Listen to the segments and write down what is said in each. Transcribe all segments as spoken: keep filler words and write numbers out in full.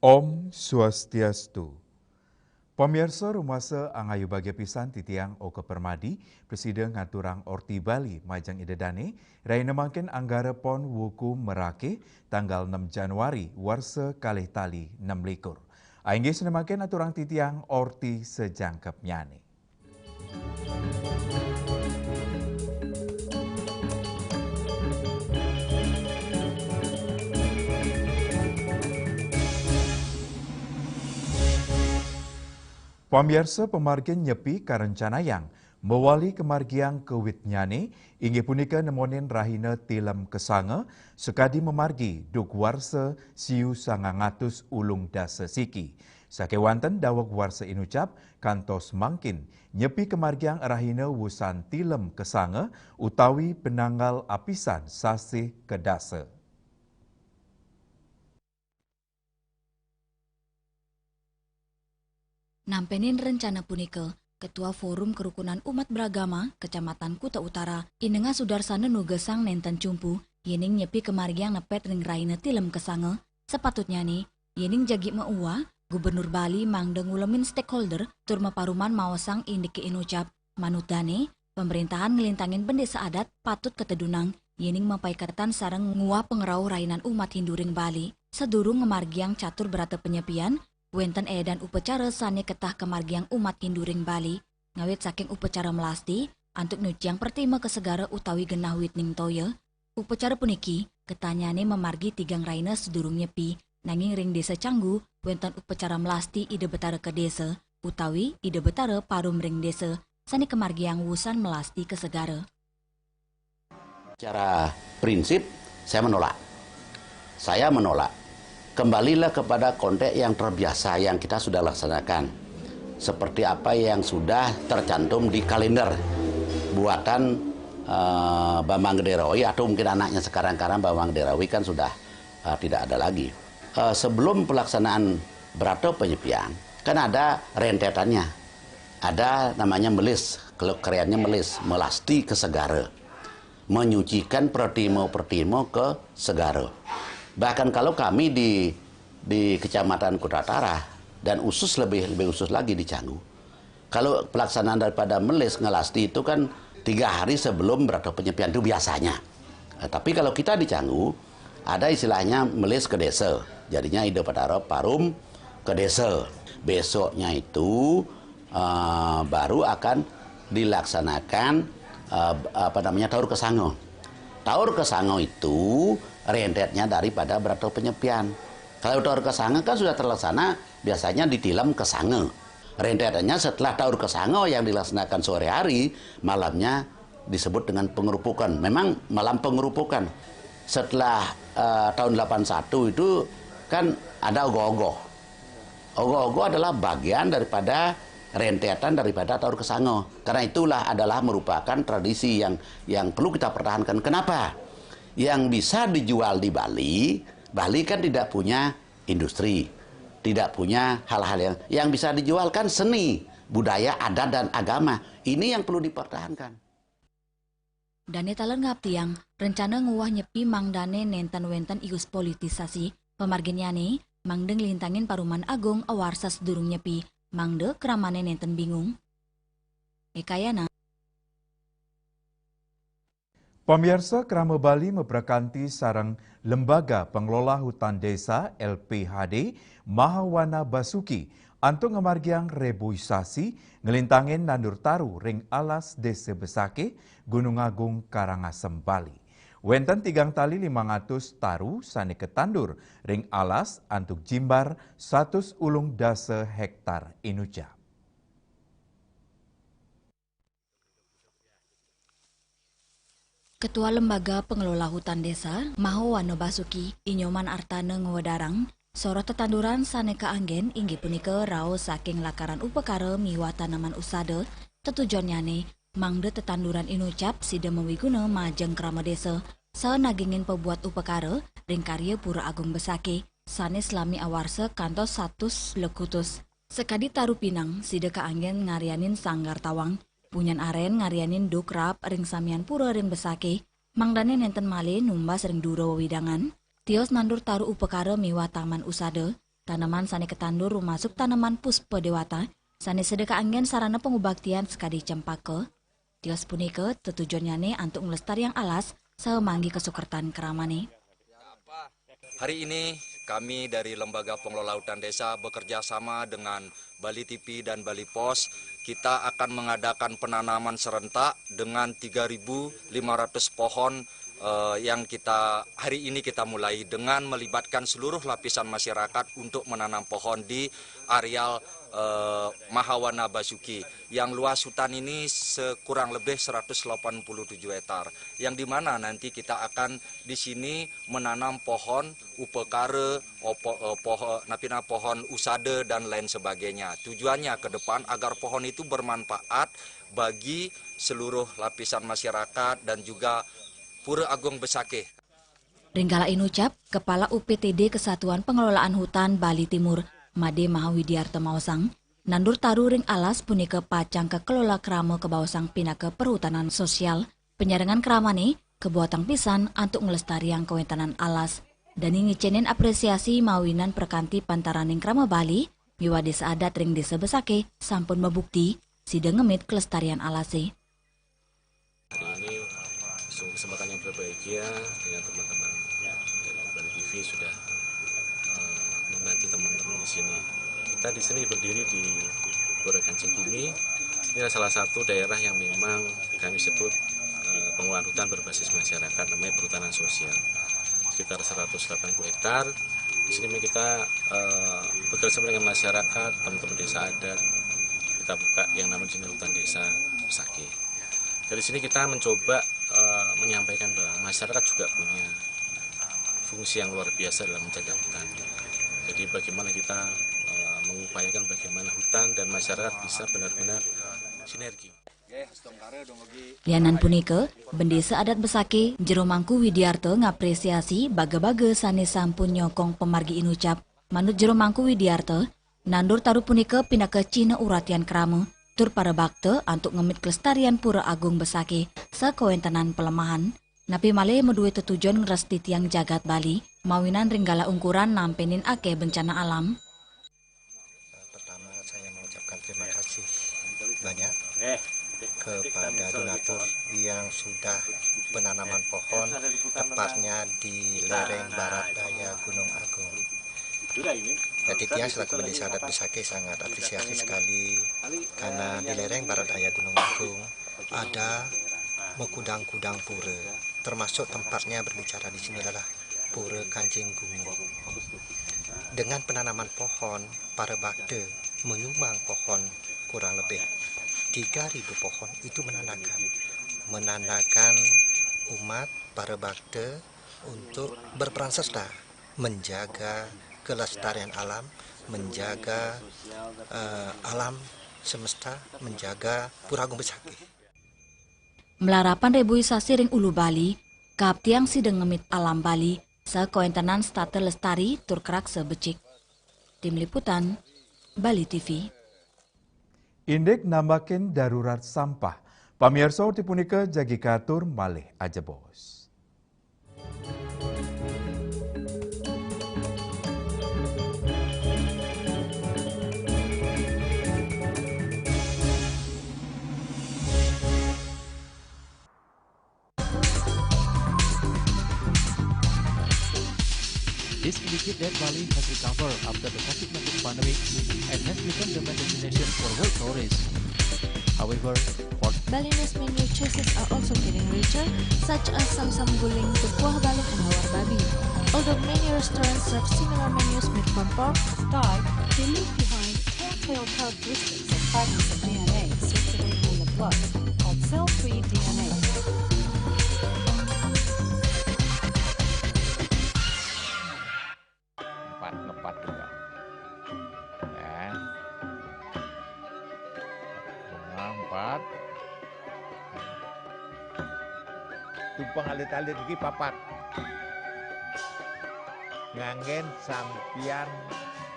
Om Swastiastu. Pamiarsa, rumasa angayu bagia pisan titiang Oka Permadi, prasida ngaturang Orti Bali majeng Ida Dane, rahina mangkin Anggara Pon wuku Merake, tanggal enam Januari, warsa kalih tali enam likur. Inggih, sane mangkin aturang titiang Orti sajangkepnyane. Pamiarsa, pamargin Nyepi karencanayang mawali kamargiang kawitnyane, inggih punika nemonin rahina Tilem Kesanga, sakadi mamargi duk warsa siu sangang atus ulung dasa siki. Sakewanten daweg warsa inucap, kantos mangkin, Nyepi kamargiang rahina wusan Tilem Kesanga utawi penanggal apisan sasih kedasa. Nampenin rencana punika, Ketua Forum Kerukunan Umat Beragama Kecamatan Kuta Utara, Inengah Sudarsana nugesang nenten cumpu, yening Nyepi kamargiang nepet ring rahina Tilem Kesanga, sapatutnyane, yening jagi mauwah, Gubernur Bali mangda ngulemin stakeholder tur maparuman maosang indike inucap. Manut dane, pamrentahan nglintangin bendesa adat patut katedunang, yening mapaiketan sareng nguwah pangrauh rahinan umat Hindu ring Bali. Sadurung ngamargiang catur brata panyepian, wenten edan upacara sane ketah kamargiang umat Hindu ring Bali, ngawit saking upacara melasti, antuk nyuciang pratima ka segara utawi genah witning toya. Upacara puniki, ketahnyane mamargi tigang rahina sadurung Nyepi, nanging ring Desa Canggu, wenten upacara melasti Ida Betara ka desa, utawi Ida Betara parum ring desa, sane kamargiang wusan melasti ka segara. Secara prinsip, saya menolak. Saya menolak. Kembalilah kepada konteks yang terbiasa yang kita sudah laksanakan. Seperti apa yang sudah tercantum di kalender buatan, eh, Bambang Gederawi atau mungkin anaknya sekarang, karena Bambang Gederawi kan sudah, eh, tidak ada lagi. Eh, sebelum pelaksanaan Brata Penyepian, kan ada rentetannya. Ada namanya melis, kalau kerennya melis, melasti ke segara. Menyucikan pertimo-pertimo ke segara. Bahkan kalau kami di, di Kecamatan Kuta Utara, dan usus lebih, lebih usus lagi di Canggu, kalau pelaksanaan daripada melis ngelasti itu kan tiga hari sebelum Brata Penyepian itu biasanya. Nah, tapi kalau kita di Canggu, ada istilahnya melis ke desa. Jadinya Ida Betara parum ke desa. Besoknya itu, eh, baru akan dilaksanakan, eh, apa namanya, Taur Kesanga. Taur Kesanga itu rentetnya daripada Brata Penyepian. Kalau Taur Kesanga kan sudah terlaksana, biasanya di Tilem Kesanga. Rentetannya setelah Taur Kesanga yang dilaksanakan sore hari, malamnya disebut dengan pengerupukan. Memang malam pengerupukan. Setelah, eh, tahun delapan satu itu kan ada ogoh-ogoh. Ogoh-ogoh adalah bagian daripada rentetan daripada Taur Kesanga. Karena itulah adalah merupakan tradisi yang, yang perlu kita pertahankan. Kenapa? Yang bisa dijual di Bali, Bali kan tidak punya industri, tidak punya hal-hal yang, yang bisa dijual kan seni, budaya, adat, dan agama. Ini yang perlu dipertahankan. Dane taler ngaptiang, rencana nguwah Nyepi mangdane nenten wenten ius politisasi, pamarginnyane, mangda nglintangin Paruman Agung awarsa sadurung Nyepi, mangda kramane nenten bingung. Ekayana. Pamiarsa, Krama Bali maprakanti sareng Lembaga Pengelola Hutan Desa, L P H D, Mahawana Basuki, antuk ngamargiang reboisasi nglintangin nandur taru ring alas Desa Besakih, Gunung Agung, Karangasem, Bali. Wenten tigang tali limang atus taru sane katandur ring alas antuk jimbar satus ulung dasa hektar inucap. Ketua Lembaga Pengelola Hutan Desa, Mahawana Basuki, I Nyoman Artana ngwedarang, soroh tetanduran sane kaanggen inggih punika rauh saking lakaran upakara miwah tanaman usada, tetujonnyane mangda tetanduran inucap sida mawiguna majeng krama desa, saha nagingin pabuat upakara ring karya Pura Agung Besakih, sane salami awarsa kantos satus lekutus. Sakadi taru pinang, sida kaanggen ngaryanin sanggar tawang, punyan aren ngaryanin duk raab ring samian pura ring Besakih, mangdane nenten malih numbas ring dura wewidangan, tios nandur taru upakara miwah taman usada, Taneman sane katandur rumasuk taneman puspa dewata, sane seda kaanggen sarana pangubaktian sakadi cempaka. Tios punika tetujonnyane antuk nglestariang alas saha manggi kasukertan kramane. Hari ini kami dari Lembaga Pengelola Hutan Desa bekerja sama dengan Bali T V dan Bali Pos. Kita akan mengadakan penanaman serentak dengan tiga ribu lima ratus pohon eh, yang kita hari ini kita mulai dengan melibatkan seluruh lapisan masyarakat untuk menanam pohon di areal eh, Mahawana Basuki. Yang luas hutan ini sekurang lebih seratus delapan puluh tujuh hektar. Yang di mana nanti kita akan di sini menanam pohon upekara, opo- eh, poho- napina pohon usada dan lain sebagainya. Tujuannya ke depan agar pohon itu bermanfaat bagi seluruh lapisan masyarakat dan juga Pura Agung Besakih. Ring galah inucap, Kepala U P T D Kesatuan Pengelolaan Hutan Bali Timur, Made Mahawidiarta maosang, nandur taru ring alas punika pacang kakelola krama kabaosang pinaka perhutanan sosial. Panyarengan kramane kabuatang pisan antuk nglestariang kawentenan alas. Dane ngicenin apresiasi mawinan prakanti pantaraning krama Bali miwah desa adat ring Desa Besakih sampun mabukti sida ngemit kelestarian alase. Hari ini sungguh kesempatan yang berbahagia dengan teman-teman dari Bali T V sudah eh, membantu teman-teman di sini. Kita di sini berdiri di Pura Kancing Bumi. Ini adalah salah satu daerah yang memang kami sebut eh, pengelolaan hutan berbasis masyarakat, namanya perhutanan sosial. Sekitar seratus delapan puluh hektar. Di sini kita eh, bekerja sama dengan masyarakat, teman-teman desa adat. Kita buka yang namanya di sini hutan desa Besakih. Dari sini kita mencoba eh, menyampaikan bahwa masyarakat juga punya fungsi yang luar biasa dalam menjaga hutan. Jadi bagaimana kita eh, mengupayakan bagaimana hutan dan masyarakat bisa benar-benar sinergi. Lianan punika, Bendesa Adat Besakih, Jero Mangku Widiarta ngapresiasi baga-baga sane sampun nyokong pamargi inucap. Manut Jero Mangku Widiarta, nandur taru punika pinaka cihna uratian krama, tur parabakta antuk ngemit kelestarian Pura Agung Besakih sakawentenan palemahan. Napi malih madue tetujon ngrestitiang jagat Bali, mawinan ring galah ungkuran nampenin akeh bencana alam. Pertama, saya mengucapkan terima kasih banyak kepada donatur yang sudah penanaman pohon tepatnya di lereng barat daya Gunung Agung. Jadi tiang selaku bendesa adat Besakih sangat apresiasi sekali karena di lereng barat daya Gunung Agung ada mekudang-kudang pura, termasuk tempatnya berbicara di sini adalah Pura Kancing Bumi. Dengan penanaman pohon, para bakda menyumbang pohon kurang lebih tiga ribu pohon, itu menandakan menandakan umat para bakda untuk berperan serta menjaga kelestarian alam, menjaga eh, alam semesta, menjaga Pura Agung Besakih. Malarapan rebuisasi ring Ulu Bali, kaaptiang sida ngemit alam Bali, sakawentenan setata lestari tur karaksa becik. Tim Liputan, Bali T V. Indik nambakin darurat sampah. Pamiarsa, uti punika jagi katur malih ajebos. This indicates that Bali has recovered after the COVID nineteen pandemic and has become the main destination for world tourists. However, for Balinese menu choices are also getting richer, such as Samsam Guling, Kuah Balung, and Hawar Babi. Although many restaurants serve similar menus made from pork, Sky, they leave behind telltale characteristics of fragments of D N A circulating in the blood, called cell-free D N A. Empat ngepat juga. Ya. Bunga empat. Tumpeng alit-alit iki papat. Nganggen sampian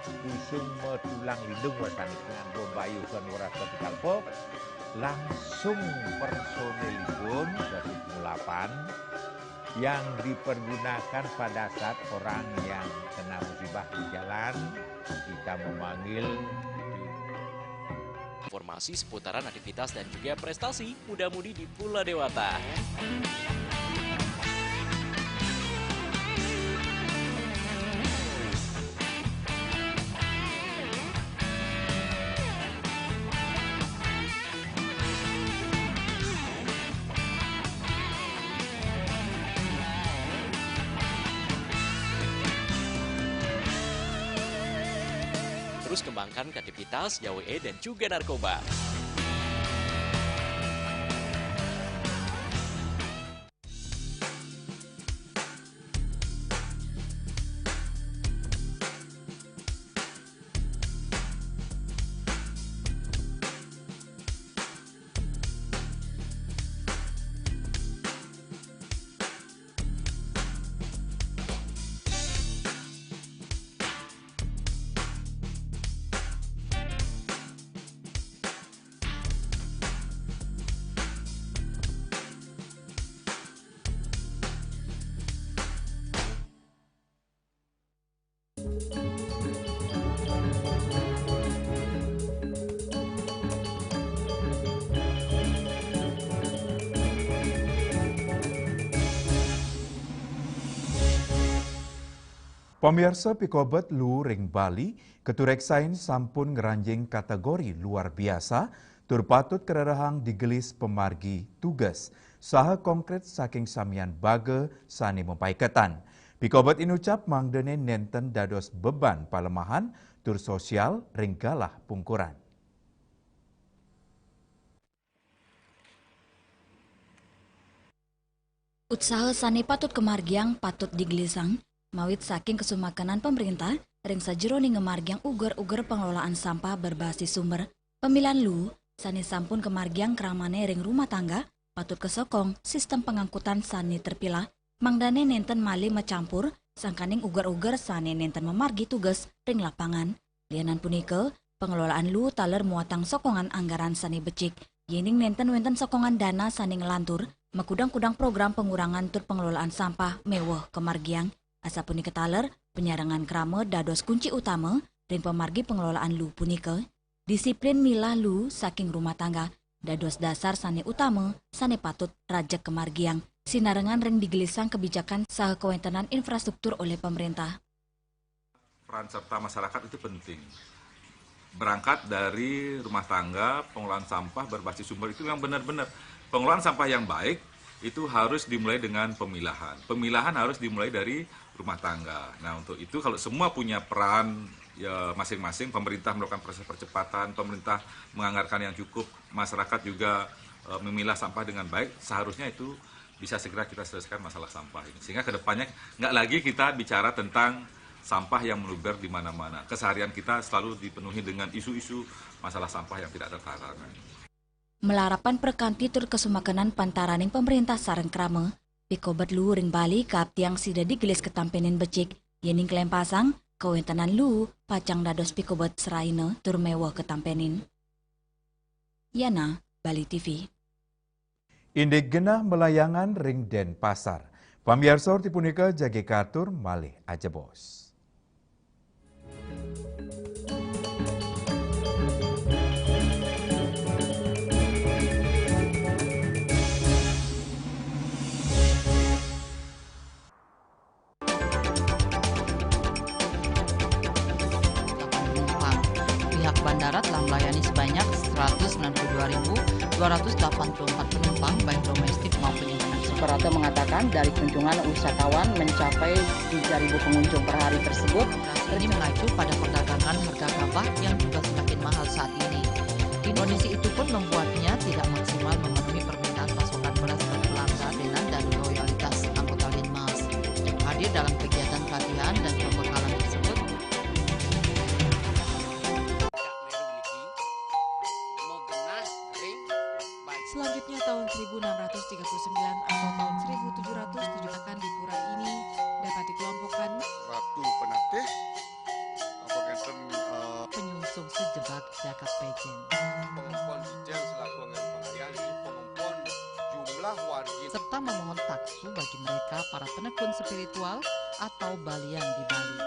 kusuma tulang lindung wasani nganggo mbayuhan weras bati kalpa langsung personilipun dadi pengulapan yang dipergunakan pada saat orang yang kena musibah di jalan Kita memanggil. Informasi seputaran aktivitas dan juga prestasi muda-mudi di Pulau Dewata. Terus kembangkan kreativitas, jauhi dan juga narkoba. Pamiarsa, pikobet luu ring Bali katureksain sampun ngranjing kategori luar biasa tur patut karerehang digelis pamargi tugas saha konkret saking samian baga sane mapaiketan. Pikobet inucap mangdane nenten dados beban palemahan tur sosial ring galah pungkuran. Utsaha sane patut kamargiang patut digelisang, mawit saking kasumakenan pamrentah ring sajeroning ngamargiang uger-uger pengelolaan sampah berbasis sumber. Pamilahan luu sane sampun kamargiang kramane ring rumah tangga patut kasokong sistem pangangkutan sane terpilah, mangdane nenten malih macampur sangkaning uger-uger sane nenten mamargi tugas ring lapangan. Lianan punika, pengelolaan luu taler muatang sokongan anggaran sane becik. Yening nenten wenten sokongan dana sane nglantur, makudang-kudang program pengurangan tur pengelolaan sampah meweh kamargiang. Asapunika taler, penyarengan krama dados kunci utama ring pamargi pengelolaan luu punika. Disiplin milah luu saking rumah tangga dados dasar sane utama sane patut rajeg kamargiang, sinarengan ring digelisang kebijakan saha kawentenan infrastruktur olih pamrentah. Peran serta masyarakat itu penting. Berangkat dari rumah tangga, pengelolaan sampah berbasis sumber itu yang benar-benar. Pengelolaan sampah yang baik itu harus dimulai dengan pemilahan. Pemilahan harus dimulai dari rumah tangga. Nah, untuk itu kalau semua punya peran, ya, masing-masing, pemerintah melakukan proses percepatan, pemerintah menganggarkan yang cukup, masyarakat juga, eh, memilah sampah dengan baik, seharusnya itu bisa segera kita selesaikan masalah sampah ini. Sehingga ke depannya nggak lagi kita bicara tentang sampah yang meluber di mana-mana. Keseharian kita selalu dipenuhi dengan isu-isu masalah sampah yang tidak tertangani. Malarapan prakanti tur kasumakenan pantaraning pamrentah sareng krama, pikobet luu ring Bali kaaptiang sida digelis katampenin becik, yening klempasang, kawentenan luu pacang dados pikobet seraina tur meweh katampenin. Yana, Bali T V. Indik genah malayangan ring Denpasar. Pamiarsa, orti punika jagi katur malih ajebos. Pihak bandara telah melayani sebanyak seratus sembilan puluh dua ribu dua ratus delapan puluh empat penumpang, baik domestik maupun internasional. Suprapto mengatakan dari kunjungan wisatawan mencapai tiga ribu pengunjung per hari tersebut. Ini mengacu pada perdagangan harga gabah yang juga semakin mahal saat ini. Kondisi itu pun membuatnya tidak maksimal memenuhi permintaan pasokan beras ke pelanggan dan loyalitas anggota Linmas yang hadir dalam kegiatan pelatihan dan pembekalan tersebut. Selanjutnya, tahun seribu enam ratus tiga puluh sembilan atau tahun seribu tujuh ratus tujuh akan di pura ini dapat dikelompokkan. Ratu Penatih, apa ngenten, eh, penyungsung sejebak jagat pejen. Pengempon Sijil selaku anggaran pengalian di pengempon jumlah wargi serta memohon taksu bagi mereka para penekun spiritual atau balian di Bali.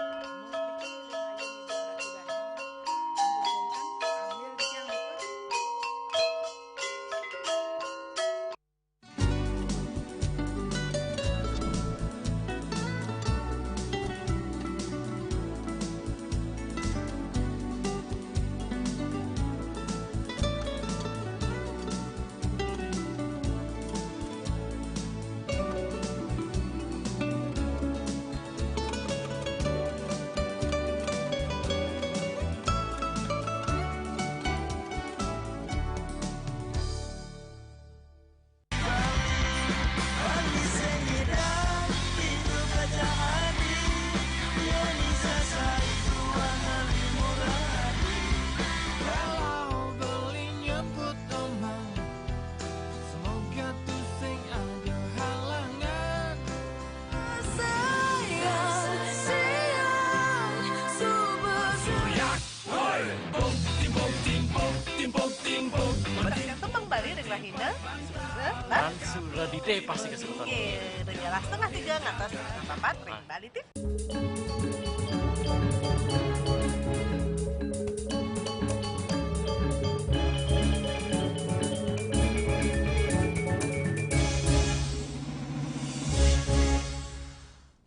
Eh, pasti keserutan. Oke, udah jelas setengah tiga ngatos papat ring Bali T V.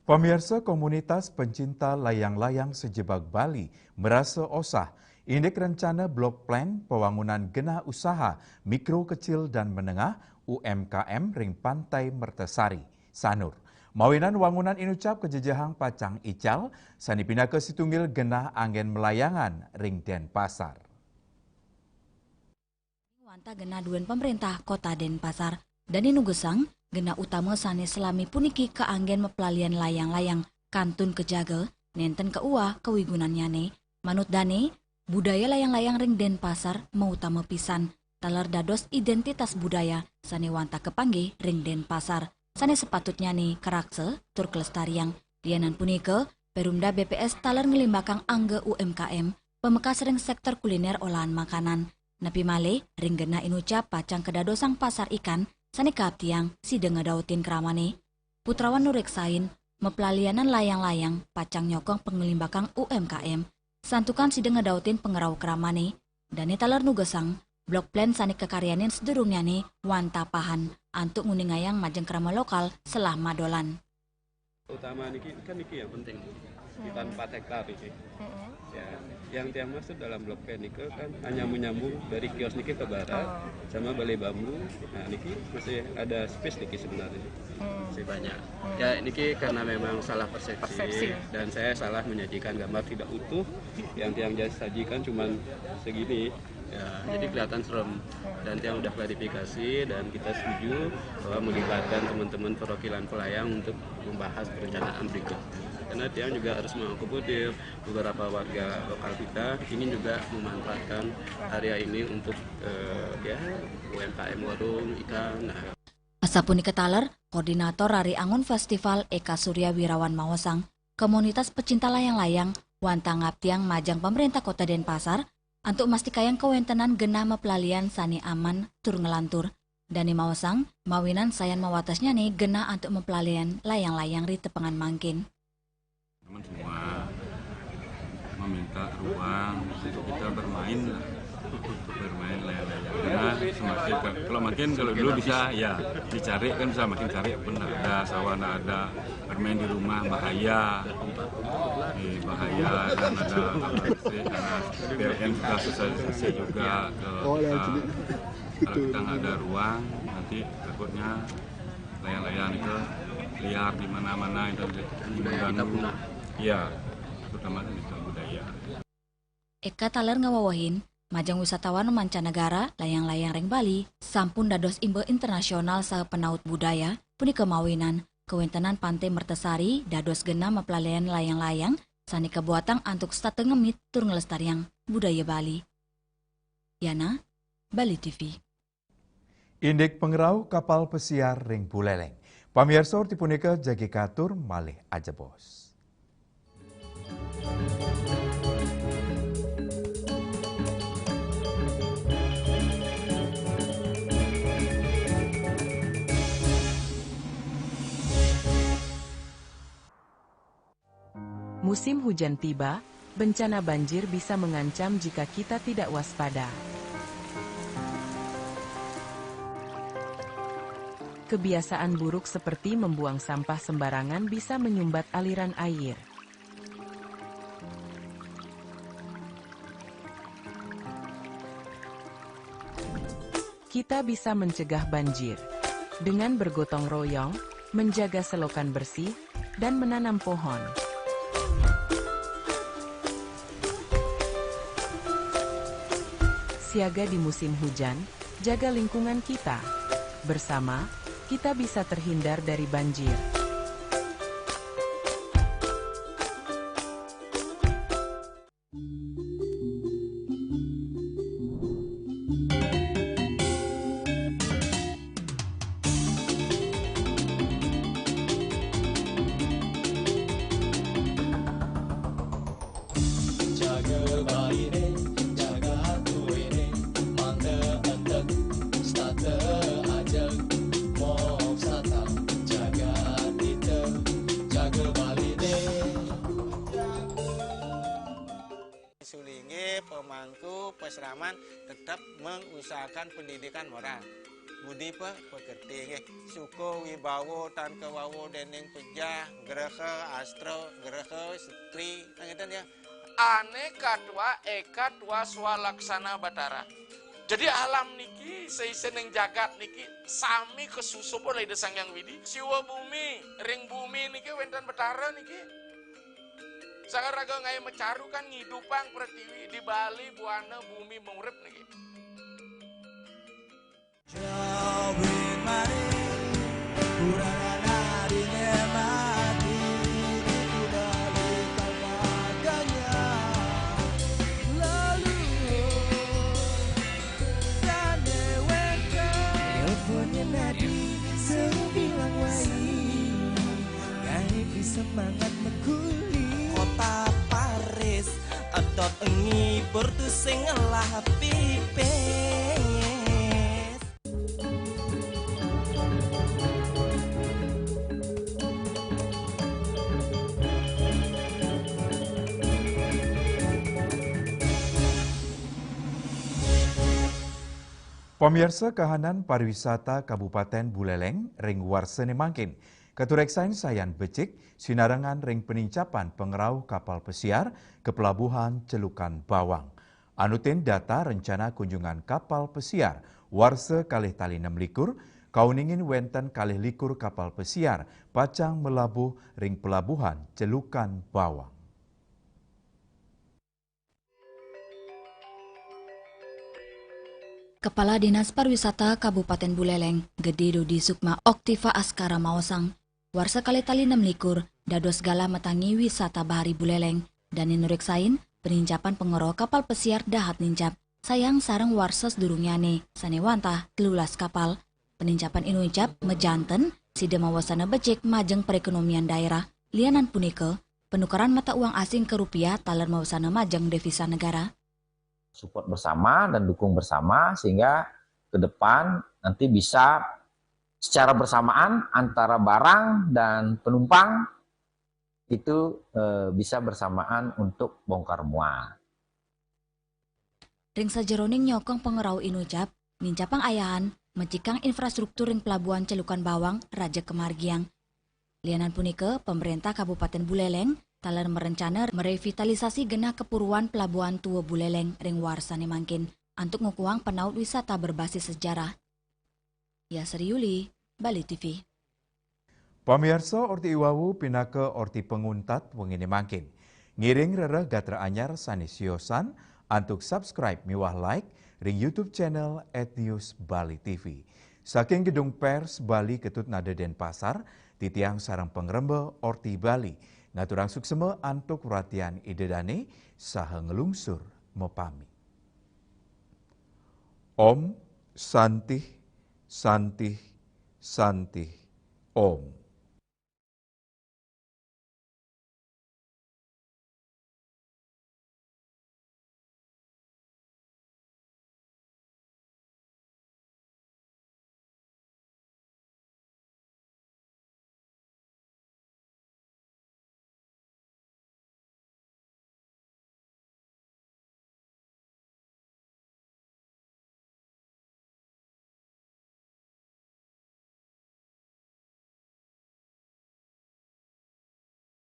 Pamiarsa, komunitas pencinta layang-layang sejebag Bali merasa osah indik rencana blok plan pewangunan genah usaha mikro, kecil, dan menengah, U M K M, ring Pantai Mertasari, Sanur. Mawinan wangunan inucap kajejehang pacang ical, sane pinaka situnggil genah anggen melayangan ring Denpasar. Wantah genah duen pamrentah Kota Denpasar, dane nugesang genah utama sane selami puniki kaanggen maplalian layang-layang kantun kajaga, nenten kauwah kawigunannyane. Manut dane, budaya layang-layang ring Denpasar mautama pisan, taler dados identitas budaya sane wantah kapanggih ring Denpasar, sane sapatutnyane karaksa tur kalestariang. Lianan punika, Perumda B P S taler nglimbakang angga U M K M, pamekas ring sektor kuliner olahan makanan. Napi malih, ring genah inucap pacang kadadosang pasar ikan sane kaaptiang sida ngadautin kramane. Putrawan nureksain, maplalianan layang-layang pacang nyokong panglimbakang U M K M, santukan sida ngadautin pangrauh kramane. Dane taler nugesang, blok plan sane kakaryanin sadurungnyane wantah pahan antuk nguningayang majeng krama lokal selah madolan. Utama niki kan niki yang penting, sekitar empat hektar niki. Ya, yang tiang maksud dalam blok plan niki kan hanya menyambung dari kios niki ke barat sama Balai Bambu. Nah, niki masih ada space niki sebenarnya. Masih banyak. Ya, niki karena memang salah persepsi, persepsi, dan saya salah menyajikan gambar tidak utuh. Yang tiang sajikan cuman segini. Ya, jadi kelihatan serem. Dan tiang udah klarifikasi dan kita setuju bahwa melibatkan teman-teman perwakilan pelayang untuk membahas perencanaan berikut. Karena tiang juga harus mengakomodir beberapa warga lokal kita ingin juga memanfaatkan area ini untuk, eh, ya, U M K M warung, ikan. Nah, asapunika taler, Koordinator Rari Angun Festival Eka Surya Wirawan maosang, komunitas pecinta layang-layang wantah ngaptiang majeng Pamarentah Kota Denpasar antuk mastikayang kawentenan genah maplalian sane aman tur nglantur. Dane maosang, mawinan sayan mawatesnyane genah antuk maplalian layang-layang ri tepengan mangkin. Teman semua meminta ruang untuk kita bermain lah, bermain layang-layang. Karena semakin, kalau makin, kalau dulu bisa ya dicari, kan bisa makin cari, pun nggak ada, sawah nggak ada, bermain di rumah bahaya. Eh, bahaya, dan ada apa sih, karena P L N sudah sosialisasi juga ke kita. Kalau kita nggak ada ruang, nanti takutnya layang-layang itu liar di mana-mana, itu mengganggu. Iya, terutama di budaya. Eka taler ngawewehin, majeng wisatawan mancanegara, layang-layang ring Bali sampun dados imba internasional saha panaut budaya, punika mawinan kawentenan Pantai Mertasari dados genah maplalian layang-layang sane kabuatang antuk setata ngemit tur nglestariang budaya Bali. Yana, Bali T V. Indik pangrauh kapal pesiar ring Buleleng. Pamiarsa, orti punika jagi katur malih ajebos. Musim hujan tiba, bencana banjir bisa mengancam jika kita tidak waspada. Kebiasaan buruk seperti membuang sampah sembarangan bisa menyumbat aliran air. Kita bisa mencegah banjir dengan bergotong royong, menjaga selokan bersih, dan menanam pohon. Siaga di musim hujan, jaga lingkungan kita. Bersama, kita bisa terhindar dari banjir. Seraman tetap mengusahakan pendidikan moral. Budi pe-, pekerti nggih. Suka wibawa tan kawawa dening pejah, graha, astra, graha, setri, kan ngeten ya. Ane katwa eka twa swalaksana Batara. Jadi alam niki, seisening jagat niki sami kasusup oleh Ida Sang Hyang Widi. Siwa bumi, ring bumi niki wenten Batara niki. Sang raga ngae macaru kan ngidupang pratiwi, di Bali buana bumi murip niki. Semangat meguli. Kota Paris, edot ngibur tu sing ngelah pipis. Pamirsa, kahanan pariwisata Kabupaten Buleleng ring warsane mangkin katureksain sayan becik sinarengan ring penincapan pangrauh kapal pesiar ka pelabuhan Celukan Bawang. Anutin data rencana kunjungan kapal pesiar warsa kalih tali enam likur, kauningin wenten kalih likur kapal pesiar pacang melabuh ring pelabuhan Celukan Bawang. Kepala Dinas Pariwisata Kabupaten Buleleng, Gede Dodi Sukma Oktiva Askara maosang, warsa kalih tali enam likur dados galah matangi wisata bahari Buleleng, dane nureksain penincapan pangrauh kapal pesiar dahat nincap, sayang sareng warsa sadurungyane sane wantah telulas kapal. Penincapan inuncap majanten sida mawasana becik majeng perekonomian daerah. Lianan punika, penukaran mata uang asing ke rupiah taler mawasana majeng devisa negara. Support bersama dan dukung bersama sehingga ke depan nanti bisa secara bersamaan antara barang dan penumpang itu, eh, bisa bersamaan untuk bongkar muat. Ring sajeroning nyokong pangrauh inuncap, nincapang ayahan, mecikang infrastruktur ring pelabuhan Celukan Bawang raja kamargiang. Lianan punika, pemerintah Kabupaten Buleleng taler merencana merevitalisasi genah kepuruan Pelabuhan Tua Buleleng ring warsane mangkin antuk ngukuhang penaut wisata berbasis sejarah. Yasri Yuli, Bali T V. Pamirsa, orti iwawu pinaka orti panguntat wengine mangkin. Ngiring rereh gatra anyar sane siosan antuk subscribe miwah like ring YouTube channel at News Bali T V. Saking Gedung Pers Bali Ketut Nada Denpasar, titiang sareng pangremba Orti Bali ngaturang suksema antuk ratian Ida Dane saha nglungsur mapamit. Om Santih, Santih, Santih, Om.